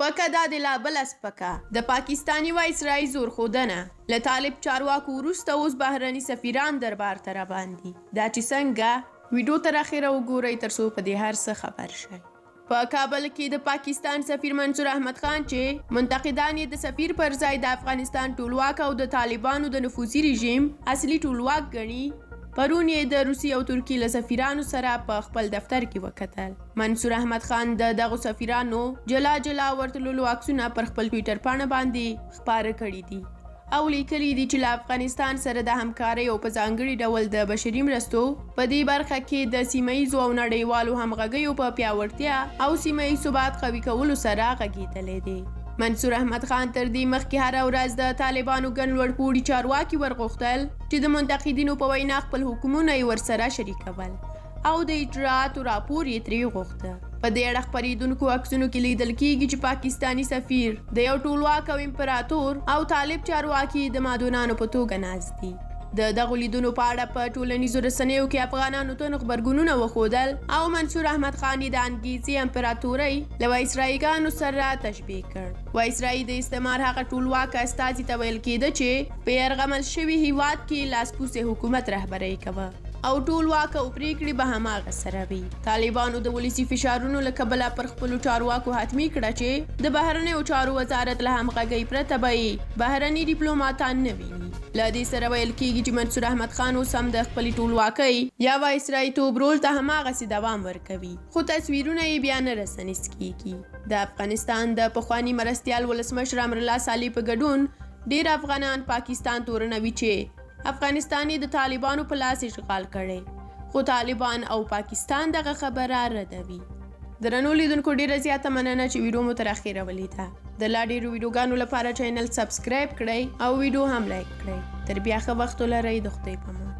سپکه دا دی لا بله سپکه، د پاکستاني وایسرای زور ښودنه، له طالب چارواکو وروسته اوس بهرني سفیران دربار ته راباندي، دا چې څنګه؟ ویډیو تر اخره وګورئ تر څو په دې هر څه خبر شئ. په کابل کې د پاکستان سفیر منصور احمد خان چې منتقدان یې د سفیر پر ځای د افغانستان ټولواک او د طالبانو د نفوذي رژیم اصلي ټولواک ګڼي، پرون یې د روسیې او ترکیې له سفیرانو سره په خپل دفتر کې وکتل. منصور احمد خان د دغو سفیرانو جلا جلا ورتللو عکسونه پر خپل ټویټر پاڼه باندې خپاره کړي دي او لیکلي دي چې له افغانستان سره د همکارۍ او په ځانګړي ډول د بشري مرستو په دې برخه کې د سیمه ییزو او نړیوالو همغږیو په پیاوړتیا او سیمه ییز ثبات قوي کولو سره غږېدلی دی. منصور احمد خان تر دې مخکې هره ورځ د طالبانو ګڼ لوړپوړي چارواکي ورغوښتل چې د منتقدینو په وینا خپل حکمونه یې ورسره شریکول او د اجرااتو راپور یې ترې غوښته. په دې اړه خپرېدونکو عکسونو کې لیدل کېږي چې پاکستاني سفیر د یو ټولواک او امپراتور او طالب چارواکي د مادونانو په توګه ناست دي. د دغو لیدونو په اړه په ټولنیزو رسنیو کې افغانانو تند غبرګونونه وښودل او منصور احمد خان یې د انګیزي امپراتورۍ له وایسرایګانو سره تشبیه کړ. وایسرای د استعمار هغه ټولواک استازي ته ویل کېده چې په یرغمل شوي هیواد کې لاسپوڅی حکومت رهبرۍ کوه او ټول واک او پریکړې به هماغه سره وي. طالبانو د ولسي فشارونو له کبله پر خپلو چارواکو حتمي کړه چې د بهرنیو چارو وزارت له همغږۍ پرته به یې بهرني ډیپلوماتان نه ویني. له دې سره ویل کېږي چې منصور احمد خان اوس هم د خپلې ټولواکۍ یا وایسرایتوب رول ته هماغسې دوام ورکوي، خو تصویرونه یې بیا نه رسنیز کېږي. د افغانستان د پخواني مرستیال ولسمشر امرالله صالح په ګډون ډېر افغانان پاکستان تورنوي چې افغانستان یې د طالبانو په لاس اشغال کړی، خو طالبان او پاکستان دغه خبره ردوي. درنو لیدونکو ډیره زیاته مننه چې ویډیو مو تر اخیره ولیده. د لا ډیرو ویډیوګانو لپاره چینل سبسکرایب کړئ او ویډیو هم لایک کړئ. تر بیا ښه وخت ولرئ، د خدای په امان.